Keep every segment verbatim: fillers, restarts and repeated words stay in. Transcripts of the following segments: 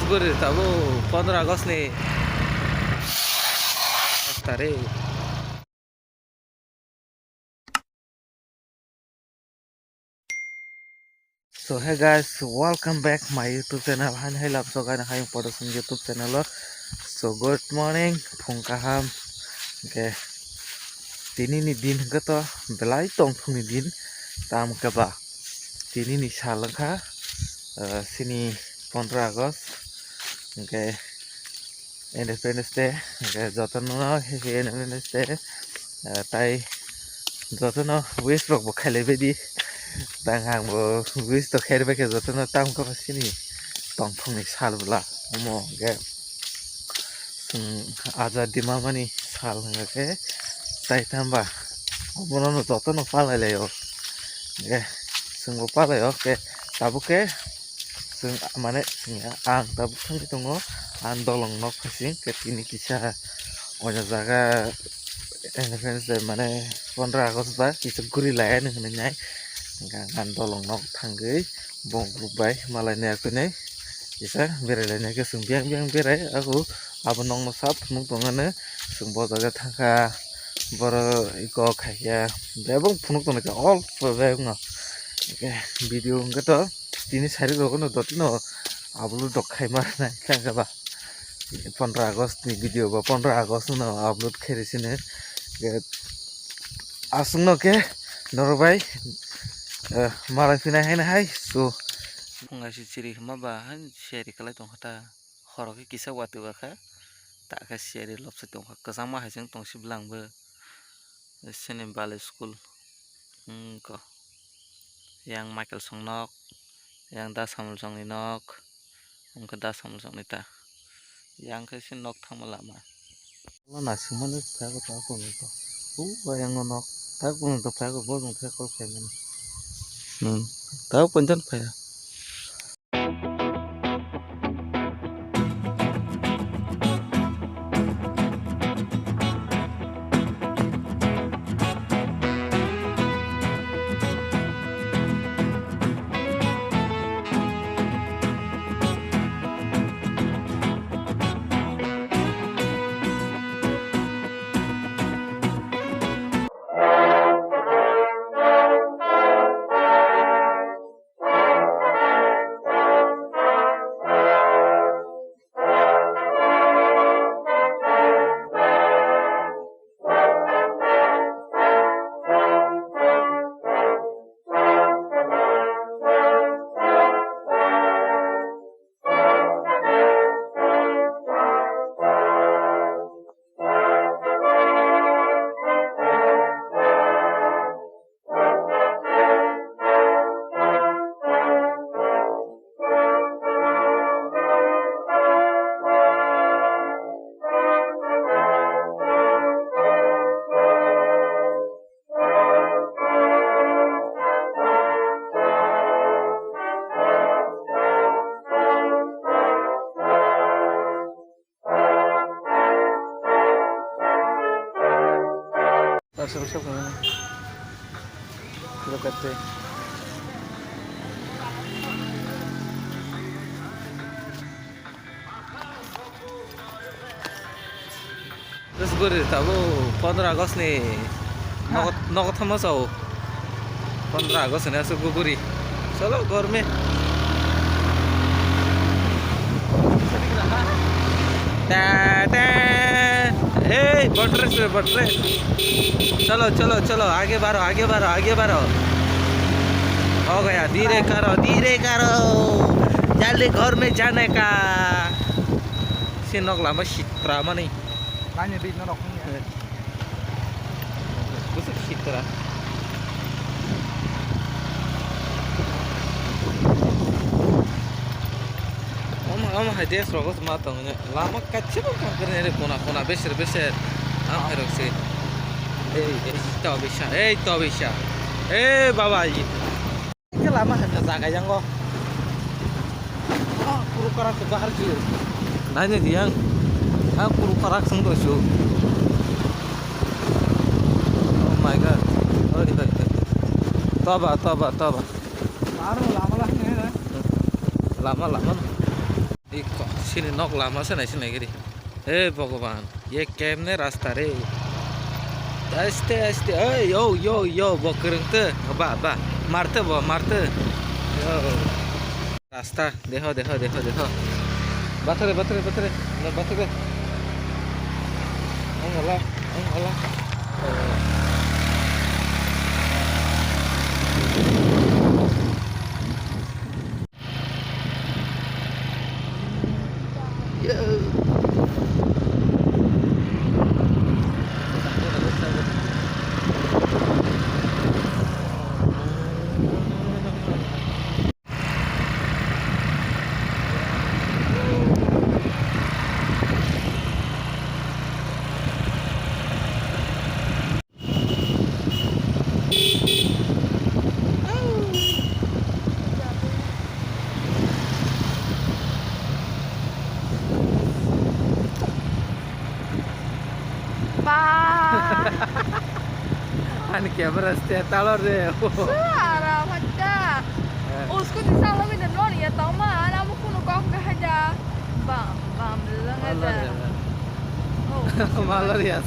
Guri tabuk pondro August ni pas tarik. So hey guys, welcome back my YouTube channel. Haino hai love so gana hayung production YouTube channel o. So good morning, phung kaham. Hwnkhe tini ni din hwnkhe to belai tongthok ni din. Tamo khe ba tini ni sal wngkha, uh, sini pondro August. Hwnkhe Independence Day, hwnkhe jotono no happy Independence Day. Ah, tai jotono wish rok bo khailaibaidi. Tang ang bo wish to khairbaikha jotono, tamo khe sini tongthokni sal bwla. Omo hwnkhe chwng azadi mamani sal hwnkhe tai tamba obono jotono palai laio. Hwnkhe chwngbo palai o khe tabuk khe Chwng mane chwngya ang tabuk thangwi tongo, ang dolong nok phaising khe tini kisa oina jaga, eh, mane pondro August ba kisa guri laiya hinwi nai. Hwnkhe ang dolong nok thangwi bong group bai malai nai kisa berai lainai khe chwng biyang biyang berai ago abo nokno sap phunuk tongmani chwng bo jaga thangkha borok eko khaikhe bebak phunuk tongkha all bebak no. Hwnkhe video hwnkhe to tini sari rok no dotino upload rok khaima nai khe ba pondro August ni video ba pondro August no upload khairi sini. Aswk no khe norok bai, eh, malai phinai haino hai so. Phungai si chiri hwnma ba hai siyari kwlai tongkha ta. Horo khe kisa watwi bakha. Ta khe siyari lobsai tongkha. Kwchangma hai chwng tongsi bwlangbo. Sini bali school. Wngkha. Yang Michael song nok. Yang da Samuel songni nok. Wngkha da Samuel songni ta. Yang khe se nok thangma lama. Lo naisingmani phaigo ta kunu to. U ba yang nok. Ta kunu to phaigo bo jong phai kol khaimani. Hmm. Ta ponjan phaiya. Guri tabuk pondro August ni nogo, nogo thamo sao. Pondro August ni aswk guri. Cholo, ghor mein. Ta, ta. Hey, buttress pe buttress. Cholo, cholo, cholo, aage baro, aage baro, aage baro. Ho gaya, dheere karo, dheere karo. Jaldi ghar mein jane ka. Se nok lama sitra mani. Nani di norok. Kusuk sitra. Omo, omo hai des rogo ma tong ne. Lama kachebo kam kare ne re kona kona beser beser. Am hai rok se. Ei, ei, to bisa, ei, to bisa. Ei, baba, ei. Khe lama hai jaga yango. Ah, kuru karak se bahar ji. Nai ne diyang. Ah, kuru karak sung do su. Oh my God. Oi, oi, oi. Toba, toba, toba. Aro lama lah ne. Lama, lama. Ikko. Chini nok lama se nai se nai giri. He Bhagwan, ye kemne rasta re. Aste aste, oi, yo, yo, yo, bo kwrwng te, ba, ba, marte bo, marte. Yo. Rasta, deho, deho, deho, deho. Bathare, bathare, bathare, na bathare. Ang ala, ang ala. Ba. Ani camera ste talor de. Suara macam. Eh. Usko di salam ini non ya tau ma, ana mu kuno kok gak aja. Bam bam lang aja. Malor ya. Oh, malor ya.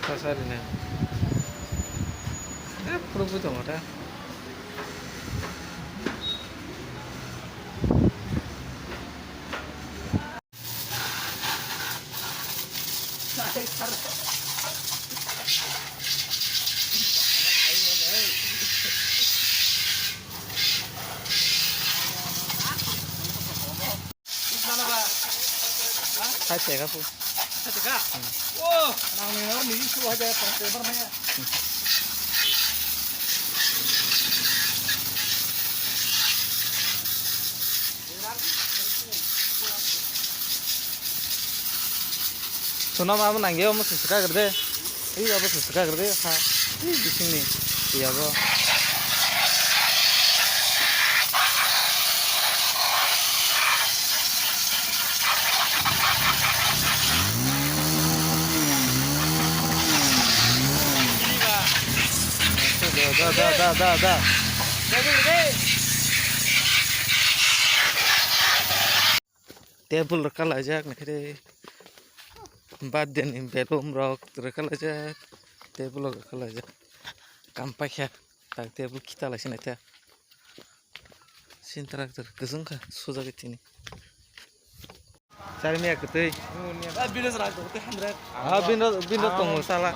Kasari na. Eh, pura puto mata. Hai tega pu. Hai tega? Hmm. Oh, nang ni nor ni su hai tega tong te bar maya. Sono ma nang yo mo su suka gerde. Ei abo su suka gerde ha. Ei bising ni. Ei abo. Da, da, da, da, da. Table rwkha laijak naikhe. Birthday ni balloon rok rwkha laijak. Table rok rwkha laijak. Kam paikha. Tak table kita lai sinai ta. Sintra kwchwng kha sujagwi tini. Charmiya kwtwi. Ah, bino, bino tongo sala.